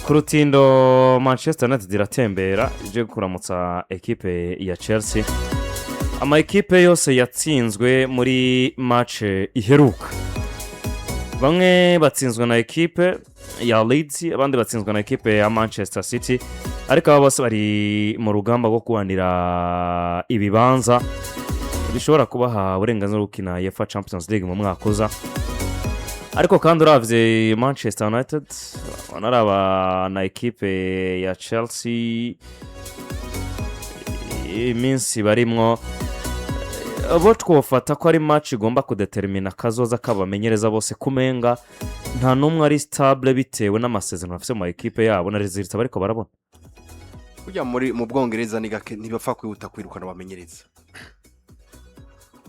Ku rutindo, Manchester United iratembera ije kuramutsa ekipe ya Chelsea. Ama ekipe yose yatsinzwe muri match iheruka, bamwe batsinzwe na ekipe ya Leeds, abandi batsinzwe na ekipe ya Manchester City, ariko aba bose bari mu rugamba rwo kurwanira ibibanza bishobora kubaha uburenganzira bwo gukina UEFA Champions League mu mwaka uza. Ariko kandi uravye Manchester United, wanaraba na ekipe ya Chelsea, iminsi barimwo bo twofata ko ari match igomba kudetermina akazoza k'abamenyereza bose, kumenga nta n'umwe ari stable bitewe n'amasezerano bafite mu ma ekipe yabo na résultats bariko barabona. Burya mu Bwongereza ni gake, ntibapfa kwihuta kwirukana abamenyereza.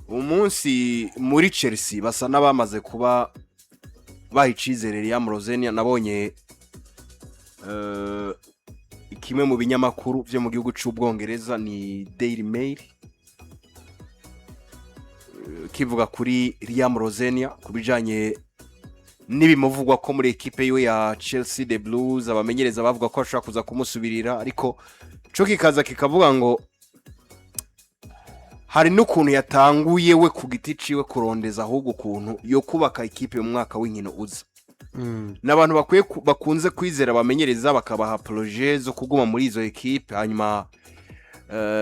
Umunsi muri Chelsea basa n'abamaze kuba baha icizere Liam Rosenior. Nabonye kimwe mu binyamakuru byo mu gihugu cy'Ubwongereza, ni Daily Mail, kivuga kuri Liam Rosenior ku bijanye n'ibimuvugwa ko muri ekipe yiwe ya Chelsea, The Blues, abamenyereza bavuga ko ashobora kuza kumusubirira, ariko co kikaza kikavuga ngo hari n'ukuntu yatanguye we ku giti ciwe kurondeza ahubwo ukuntu yo kubaka ekipe mu mwaka w'inkino uza. Ni abantu bakwiye bakunze kwizera abamenyereza, bakabaha projets zo kuguma muri izo ekipe, hanyuma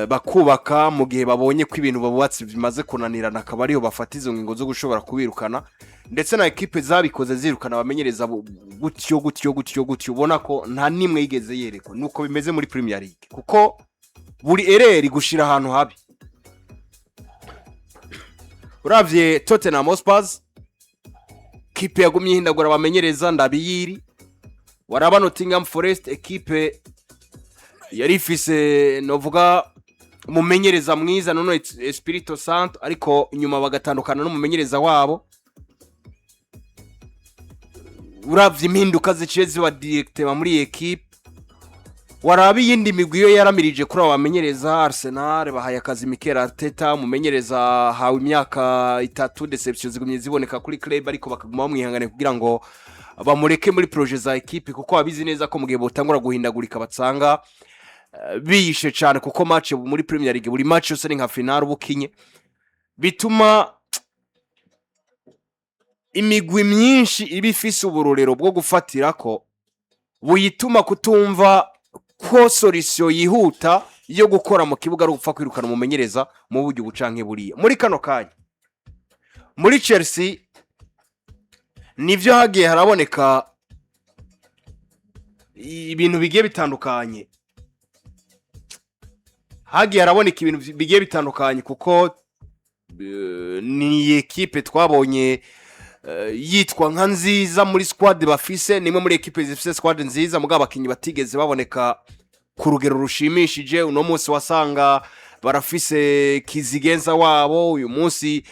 bakubaka. Mu gihe babonye ko ibintu bubatse bimaze kunanirana, akaba ariho bafata izo ngingo zo gushobora kubirukana. Ndetse na ekipe zabikoze zirukana abamenyereza gutyo gutyo gutyo gutyo, ubona ko nta n'imwe yigeze yerekwa. Nuko bimeze muri Premier League, kuko buri erreur gushira ahantu habi. Uravye Tottenham Hotspur, ekipe yagumye ihindagura abamenyereza ndabiyiri. Waraba Nottingham Forest, ekipe yari ifise novuga umumenyereza mwiza none Espirito Santo, ariko inyuma bagatandukana n'umumenyereza wabo. Uravye impinduka ziciye ziba directement muri iyi ekipe. Waraba iyindi migwi yo yaramirije kuri abo bamenyereza, Arsenal bahaye akazi Mikel Arteta, umumenyereza hawe imyaka 3, déceptions zigumye ziboneka kuri club, ariko bakaguma bamwihangane kugira ngo bamureke muri projets za ekipe, kuko babizi neza ko mu gihe botangura guhindagurika batsanga biyishe cyane, kuko match muri Premier League, buri match yose ni nka finale uba ukinye. Bituma imigwi myinshi iba ifise uburorero bwo gufatira ko buyituma kutumva ko solution yihuta yo gukora mu kibuga ari ugupfa kwirukana umumenyereza mu buryo bucanke buriya. Muri kano kanya muri Chelsea nivyo hagiye haraboneka ibintu bigiye bitandukanye, hagiye haraboneka ibintu bigiye bitandukanye, kuko ni ekipe twabonye yitwa nka nziza muri squad bafise, nimwe muri ekipe zifise squad nziza, mugabo abakinnyi batigeze baboneka ku rugero rushimishije. Uno munsi wasanga barafise kizigenza wabo, uyu munsi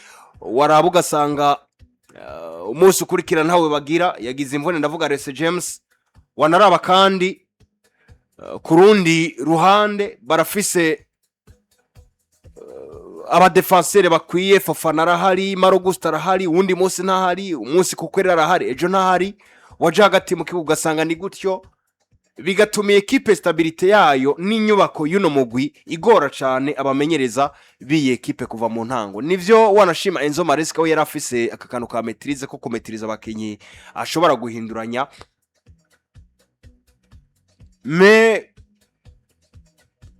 waraba ugasanga umunsi ukurikira ntawe bagira, yagize imvune, ndavuga Reece James. Wanaraba kandi ku rundi ruhande barafise abadefansere bakwiye, Fofana arahari, Malo Gusto arahari, uwundi munsi ntahari, umunsi Cucurella arahari, ejo ntahari. Waje hagati mu kibuga ugasanga ni gutyo, bigatuma ekipe stabilité yayo n'inyubako y'uno mugwi igora cyane abamenyereza b'iyi ekipe kuva mu ntango. Nivyo wanashima Enzo Maresca we yari afise aka kantu ka maîtrise, ko kumetiriza abakinyi ashobora guhinduranya, mais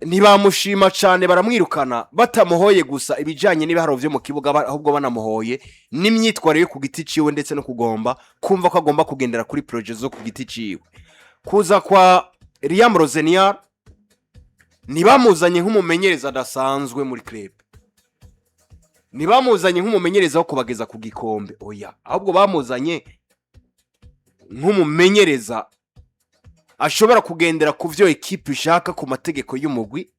ntibamushima cyane, baramwirukana batamuhoye gusa ibijyanye n'ibiharuro byo mu kibuga, ahubwo banamuhoye n'imyitwarire yo ku giti ciwe, ndetse no kugomba kumva ko agomba kugendera kuri projets zo ku giti ciwe. Kuza kwa Liam Rosenior, ntibamuzanye nk'umumenyereza adasanzwe muri club, ntibamuzanye nk'umumenyereza wo kubageza ku gikombe, oya, ahubwo bamuzanye nk'umumenyereza ashobora kugendera ku byo ekipe ishaka, ku mategeko y'umugwi,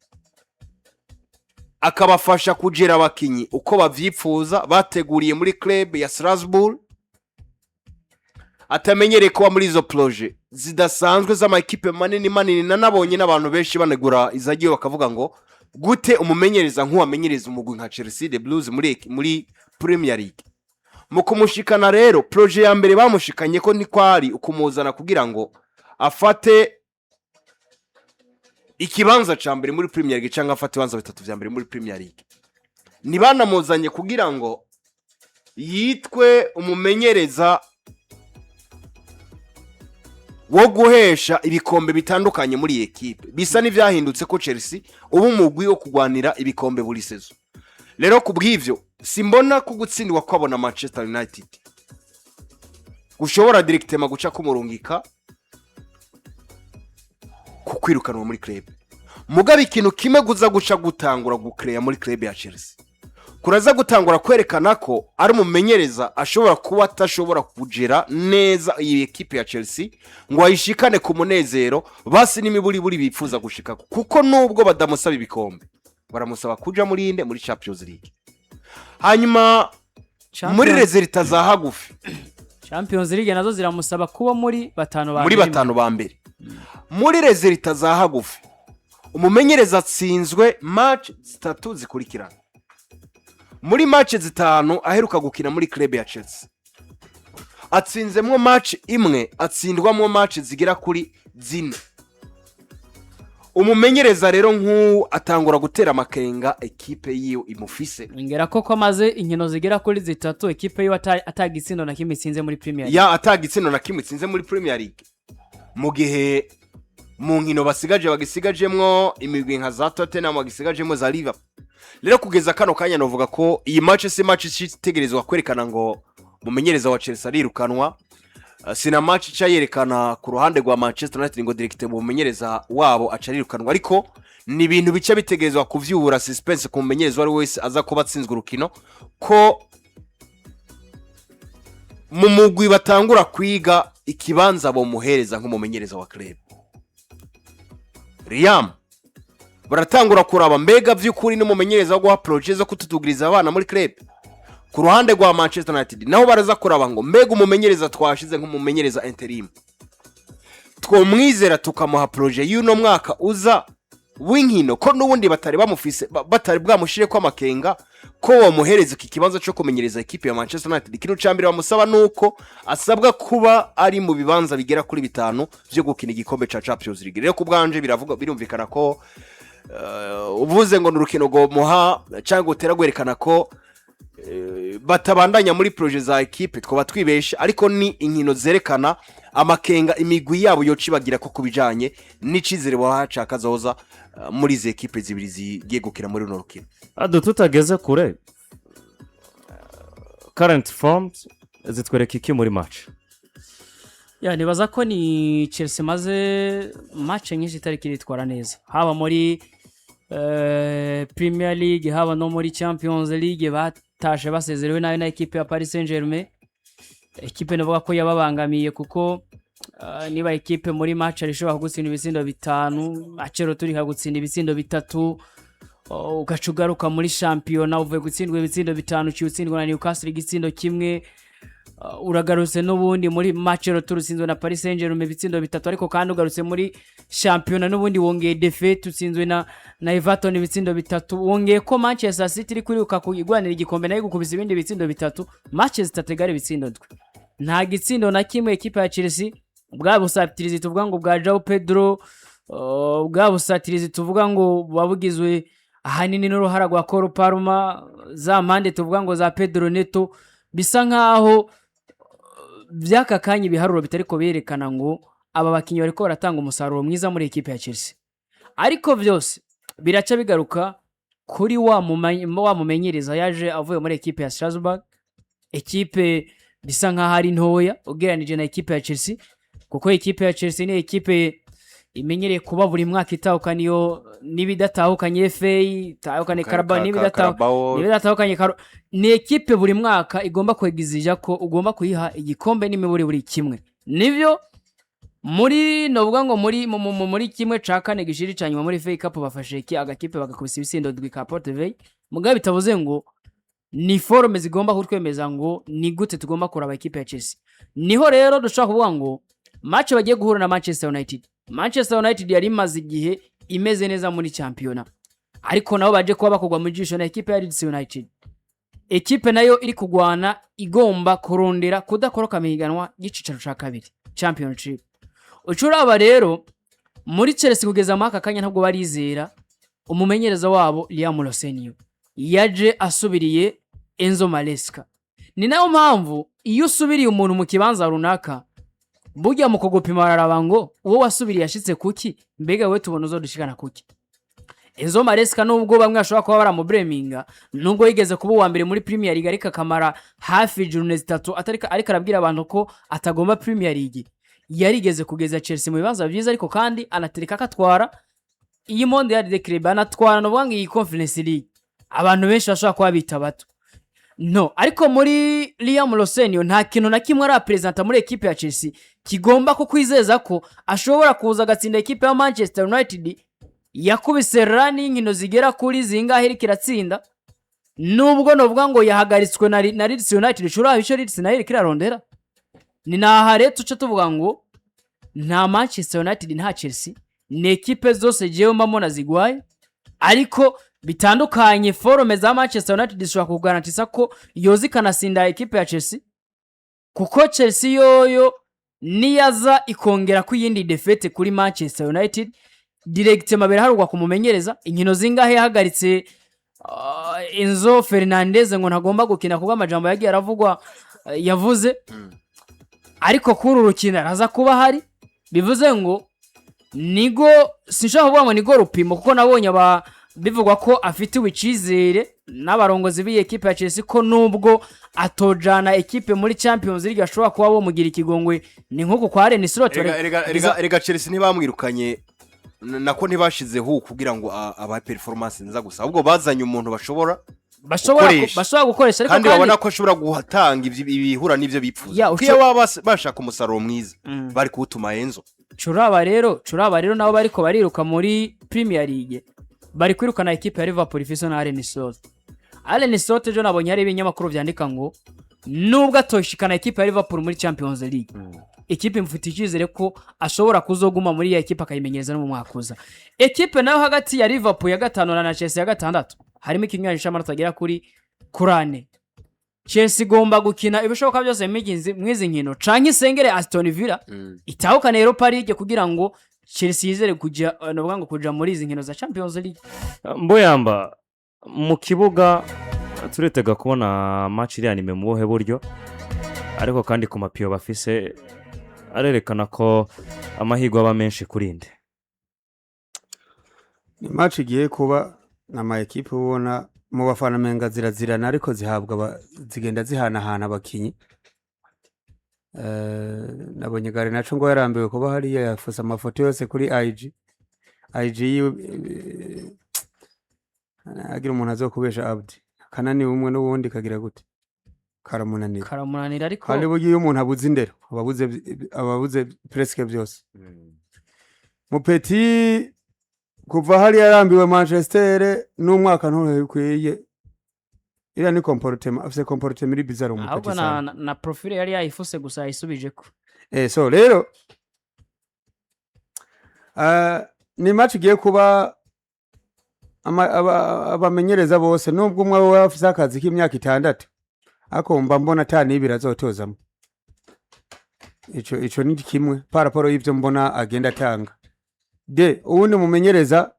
akabafasha kugera abakinyi uko bavyipfuza bateguriye muri club ya Strasbourg. Atamenyereye kuba muri izo projets zidasanzwe z'amakipe manini manini. Nanabonye n'abantu benshi banegura izagiye, bakavuga ngo gute umumenyereza nk'uwamenyereza umugwi nka Chelsea, The Blues, muri Premier League? Mu kumushikana rero, projet ya mbere bamushikanye ko ntikwari ukumuzana kugira ngo afate Ikibanza ca mbere muri Premier League cyangwa afata ibibanza bitatu vya mbere muri Premier League. Ntibanamuzanye kugira ngo yitwe umumenyereza wo guhesha ibikombe bitandukanye muri iyi ekipe. Bisa n'ibyahindutse ko Chelsea uba umugwi wo kurwanira ibikombe buri saison. Rero ku bw'ivyo simbona ko gutsindwa kwabona Manchester United gushobora directement guca kumurungika ku kwirukanwa muri club. Mugabe ikintu kimwe guza guca gutangura gukereya muri club ya Chelsea, kuraza gutangura kwerekana ko ari umumenyereza ashobora kuba atashobora kugera neza iyi ekipe ya Chelsea ngo ayishikane ku munezero basi n'imiburiburi bifuza gushikako, kuko nubwo badamusaba ibikombe, baramusaba kuja muri inde, muri Champions League. Hanyuma muri résultats za hagufi, Champions League nazo ziramusaba kuba muri batanu ba muri mbere. batanu ba mbere. Muri résultats za hagufi, umumenyereza atsinzwe match zitatu zikurikirana. Muri match zitanu aheruka gukina muri club ya Chelsea, atsinzemwo match imwe, atsindwamwo match zigera kuri zine. Umumenyereza rero nk'ubu atangura gutera amakenga ekipe yiwe imufise. Ngera ko amaze inkino zigera kuri zitatu ekipe yiwe atagitsindo na kimwe itsinze muri Premier League. Ya, atagitsindo na kimwe itsinze muri Premier League, mu gihe mu nkino basigaje bagisigajemwo imigwi nka za Tottenham, bagisigajemo za Liverpool. Rero kugeza kano kanya novuga ko iyi match si match itegerezwa kwerekana ngo umumenyereza wa Chelsea arirukanwa. Sina match ica yerekana ku ruhande rwa Manchester United ngo direct mu mumenyereza wabo aca arirukanwa, ariko ni ibintu bica bitegerezwa kuvyura suspense ku mumenyereza uwo ari we wese aza kuba atsinzwe urukino, ko mu mugwi batangura kwiga ikibanza bomuhereza nk'umumenyereza wa club. Liam baratangura kuraba mbega by'ukuri n'umumenyereza wo guha projet zo kututugiriza abana muri club. Ku ruhande rwa Manchester United naho baraza kuraba ngo mbega umumenyereza twashize nk'umumenyereza interim twomwizera tukamuha projet y'uno mwaka uza w'inkino, ko n'ubundi batari bamufise batari bwamushire ko amakenga ko bamuhereza iki kibazo cyo kumenyereza ekipe ya Manchester United. Ikintu cya mbere bamusaba nuko asabwa kuba ari mu bibanza bigera kuri bitanu byo gukina igikombe ca Champions League. Rero ku bwanje biravuga, birumvikana ko uvuze ngo ni urukino rwomuha cyangwa utera gwerekana ko batabandanya muri projet za ekipe, twaba twibesha, ariko ni inkino zerekana amakenga imigwi yabo yoca ibagira ko kubijanye n'icizere baha kazoza muri izi ekipe zibiri zigiye gukina muri runo rukino. Ado tutageze kure, current forms zitwereka iki muri match? Ya, nibaza ko ni Chelsea maze match nyinshi itari kiritwara neza, haba muri Premier League, haba no muri Champions League. Batashe basezerewe nabi na ekipe ya Paris Saint-Germain, ekipe navuga ko yababangamiye, kuko niba ekipe muri match ishobora kugutsinda ibitsindo bitanu, acero turi kagutsinda ibitsindo bitatu, ugaca ugaruka muri shampiyona uvuye gutsindwa ibitsindo bitanu, uciye utsindwa na Newcastle igitsindo kimwe. Uragarutse n'ubundi muri match retour utsinzwe na Paris Saint-Germain ibitsindo bitatu, ariko kandi ugarutse muri shampiyona n'ubundi wongeye défaite, utsinzwe na Everton ibitsindo bitatu, wongeye ko Manchester City iri kuriruka kugwanira igikombe nayo gukubisa ibindi bitsindo bitatu. Match zitatu egare ibitsindo ndwi, nta gitsindo na kimwe ekipe ya Chelsea. Bwa busatirizi tuvuga ngo bwa João Pedro, bwa busatirizi tuvuga ngo buba bugizwe ahanini n'uruhara rwa Cole Palmer, za mpande tuvuga ngo za Pedro Neto, bisa nkaho by'aka kanya ibiharuro bitari ko berekana ngo aba bakinnyi bariko baratanga umusaruro mwiza muri ekipe ya Chelsea. Ariko byose biraca bigaruka kuri wa mumenyereza yaje avuye muri ekipe ya Strasbourg, ekipe bisa nkaho ari ntoya ugereranije na ekipe ya Chelsea, kuko ekipe ya Chelsea ni ekipe imenyereye kuba buri mwaka itahukana iyo n'ibidatahukanye FA, itahukanye Carabao, Carabao. n'ibidatahukanye ni ekipe buri mwaka igomba kwegizija ko ugomba kuyiha igikombe n'imiburi buri kimwe. Nibyo, muri novuga ngo muri muri kimwe ca kane gishiri ca nyuma muri FA Cup bafashe iki agakipe bagakubisa ibitsindo ndwi ka Port Vale, mugabo bitavuze ngo ni forme zigomba kutwemeza ngo ni gute tugomba kuraba ekipe ya Chelsea. Niho rero dushobora kuvuga ngo match bagiye guhura na Manchester United, Manchester United yari imaze igihe imeze neza muri championa, ariko nabo baje kuba bakugwa mu jisho na ekipe ya Leeds United, ekipe nayo iri kugwana igomba kurondera kudakoroka mu higanwa ry'icicaro ca kabiri, Championship. Uca uraba rero Muri Chelsea kugeza muri aka kanya ntabwo barizera umumenyereza wabo Liam Rosenior yaje asubiriye Enzo Maresca. Ni nayo mpamvu iyo usubiriye umuntu mu kibanza runaka, burya mu kugupima bararaba ngo uwo wasubiriye yashitse kuki, mbega we tubona uzodushikana kuki. Enzo Maresca, nubwo bamwe bashobora kuba baramubureminga, nubwo yigeze kuba uwa mbere muri Premier League ariko akamara hafi journée 3 atariko, ariko arabwira abantu ko atagomba Premier League, yarigeze kugeza Chelsea mu bibanza byiza, ariko kandi anatereka akatwara iyi Mondial de Club, anatwara no ngo iyi Conference League abantu benshi bashobora kuba bita bato. No ariko muri Liam Rosenior nta kintu na kimwe arapresenta muri ekipe ya Chelsea kigomba kukwizeza ko ashobora kuza agatsinda ekipe ya Manchester United yakubise run y'inkino zigera kuri zingahe iriko iratsinda, nubwo novuga ngo yahagaritswe na Leeds United. Ushobora icyo Leeds nayo iriko irarondera. Ni naha rero tuce tuvuga ngo nta Manchester United, nta Chelsea, ni ekipe zose jewe mbamona zigwaye, ariko bitandukanye. Forme za Manchester United zishobora kugarantisa ko yoza ikanasinda ekipe ya Chelsea, kuko Chelsea yoyo niyaza ikongera ku yindi défaite kuri Manchester United, directement biraharurwa kumumenyereza. Inkino zingahe yahagaritse Enzo Fernandez ngo ntagomba gukina kubwo amajambo yagiye aravugwa yavuze, ariko kuri uru rukino araza kuba ahari. Bivuze ngo nigo sinshobora kuvuga ngo nigo rupimo, kuko nabonye aba bivugwa ko afitiwe icyizere n'abarongozi b'iyi ekipe ya Chelsea, ko nubwo atojana ekipe muri Champions League ashobora kuba bomugira ikigongwe, ni nk'uku kwa Arne Slot. Erega Chelsea ntibamwirukanye, nako ntibashizeho kugira ngo abahe performance nziza gusa, ahubwo bazanye umuntu bashobora bashobora gukoresha. Bashobora gukoresha, ariko kandi babona ko ashobora gutanga ibihura n'ibyo bipfuza, kuko iyo baba bashaka umusaruro mwiza bari kuwutuma Enzo. Curaba rero nabo bariko bariruka muri Premier League, bari kwirukana ekipe ya Liverpool ifise na Arne Slot. Arne Slot ejo nabonye hari ibinyamakuru vyandika ngo nubwo atoshikana ekipe ya Liverpool muri Champions League, ikipe imufitiye icyizere ko ashobora kuzoguma muri iyo ekipe akayimenyereza no mu mwaka uza. Ekipe nayo hagati ya Liverpool ya gatanu na Chelsea ya gatandatu harimo ikinyuranyo c'amanota agera kuri ane. Chelsea igomba gukina ibishoboka byose mw'izi nkino, canke isengere Aston Villa itahukane Europa League kugira ngo Chelsea yizere kuja novuga ngo kuja muri izi nkino za Champions League. Mboyamba mu kibuga turitega kubona match iri animé mu buhe buryo? Ariko kandi ku mapiyo bafise arerekana ko amahirwe aba menshi kuri nde? Ni match igiye kuba na ama ekipe ubona mu bafana menga zirazirana, ariko zihabwa zigenda zihanahana abakinyi. Nabonye Garnacho ngo yarambiwe kuba hariya, yafuse amafoto yose kuri IG yiwe. Agira umuntu azokubesha Abdi kananiwe umwe n'uwundi kagira gute, karamunanira. Karamunanira, ariko kandi burya iyo umuntu abuze indero aba abuze presque byose. Mupeti kuva hariya yarambiwe Manchester n'umwaka ntuhe bikwiye. Iriya ni comportement, afise comportement iri bizarre ahubwo umupeti na, sana. na profile yari yayifuse gusa yayisubije ko. So rero ni match igiye kuba abamenyereza bose, nubwo umwe we afise akazi k'imyaka 6, ariko mba mbona ata n'ibiri azotozamo. Ico ni kimwe par rapport y'ivyo mbona agenda atanga. De uwundi mumenyereza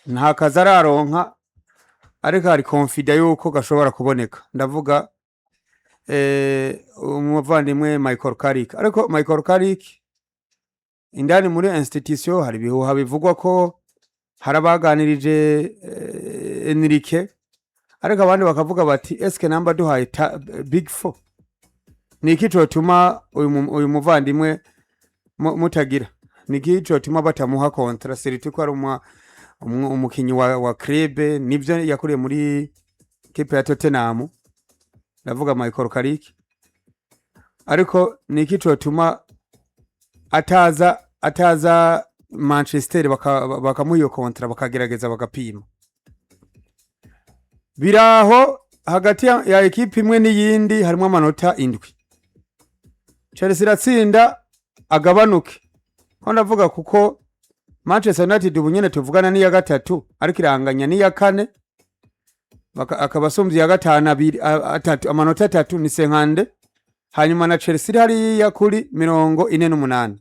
nta kazi araronka, ariko hari confident yuko gashobora kuboneka. Ndavuga umuvandimwe Michael Carrick. Ariko Michael Carrick indani muri institution hari ibihuha bivugwa ko hari abaganirije Enrique, ariko abandi bakavuga bati: "Eske namba duhaye big four, ni iki cotuma uyu muvandimwe mutagira, ni iki cotuma batamuha contrat, surtout ko ari umukinyi wa club, nivyo yakuriye muri kipe ya Tottenham?" Ndavuga Michael Carrick. Ariko ni iki cotuma ataza Manchester bakamuha iyo contrat, bakagerageza bagapima? Biraho hagati ya ekipe imwe n'iyindi harimo amanota 7. Chelsea iratsinda agabanuke ko ndavuga, kuko Manchester United ubu nyene tuvugana n'iya gatatu, ariko iranganya n'iya kane, akaba asumbye iya gatanu abiri, atatu, amanota 3 ni senkande. Hanyuma na Chelsea iri hariya kuri 48.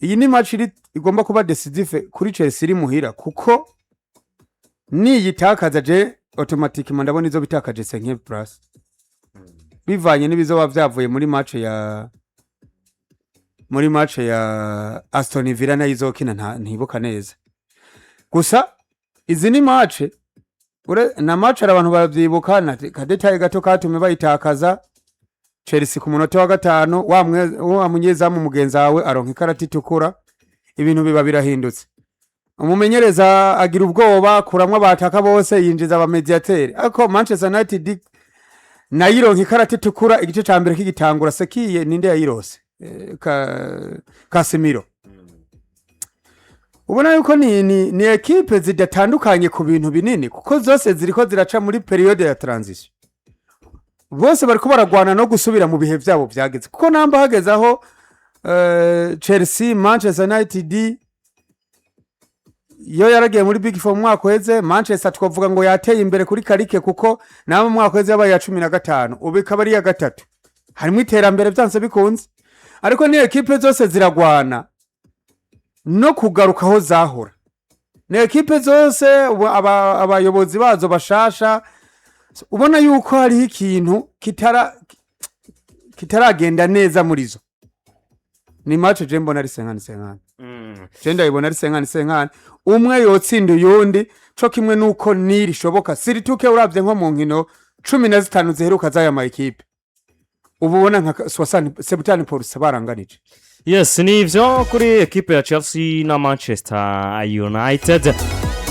Iyi ni match igomba kuba décisive kuri Chelsea iri muhira, kuko niyitakaza, je automatiquement ndabona izo bitakaje cinquième place, bivanye n'ibizoba vyavuye muri match ya Aston Villa nayo izokina, ntibuka neza. Gusa izi ni match na match hari abantu baravyibuka na ka détail gato katumye bayitakaza. Chelsea ku munota wa 5, wa munyezamu mugenzi wawe aronka ikarata itukura, ibintu biba birahindutse. Umumenyereza agira ubwoba, kuramwo abataka bose, yinjiza aba médiateurs. Ariko Manchester United nayo ironka ikarata itukura igice ca mbere kigitangura. Sekiye ninde yayirose? Casemiro. Ubona yuko ni ekipe zidatandukanye ku bintu binini, kuko zose ziriko ziraca muri période ya transition. Bose bariko baragwana no gusubira mu bihe vyabo vyageze, kuko namba hageze aho Chelsea, Manchester United yo yaragiye muri Big Four mu mwaka uheze. Manchester twavuga ngo yateye imbere kuri Carrick, kuko nawe mu mwaka uheze yabaye iya 15, ubu ikaba ari iya gatatu. Harimo iterambere byanse bikunze, ariko ni ekipe zose ziragwana no kugaruka aho zahora. Ni ekipe zose ubu abayobozi bazo bashasha, ubona yuko hariho ikintu kitaragenda neza muri zo. Ni match je mbona ari 50-50. Je ndayibona ari 50-50, umwe yotsinda uyundi, co kimwe nuko niri ishoboka sirituke. Uravye nko mu nkino 15 ziheruka z'aya ma ekipe, ubu ubona nka 70% baranganije. Yes, ni ibyo kuri ekipe ya Chelsea na Manchester United.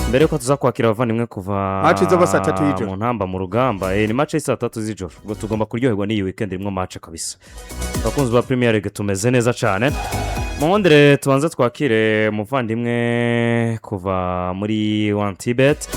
Mbere yuko tuza kwakira abavandimwe kuva Match izoba saa 3 y'ijoro. mu ntamba mu rugamba, ni match saa 3 z'ijoro. Ubwo tugomba kuryoherwa n'iyi weekend irimo match kabisa. Abakunzi ba Premier League tumeze neza cyane. Muhondere tubanze twakire umuvandimwe kuva muri One Tibet.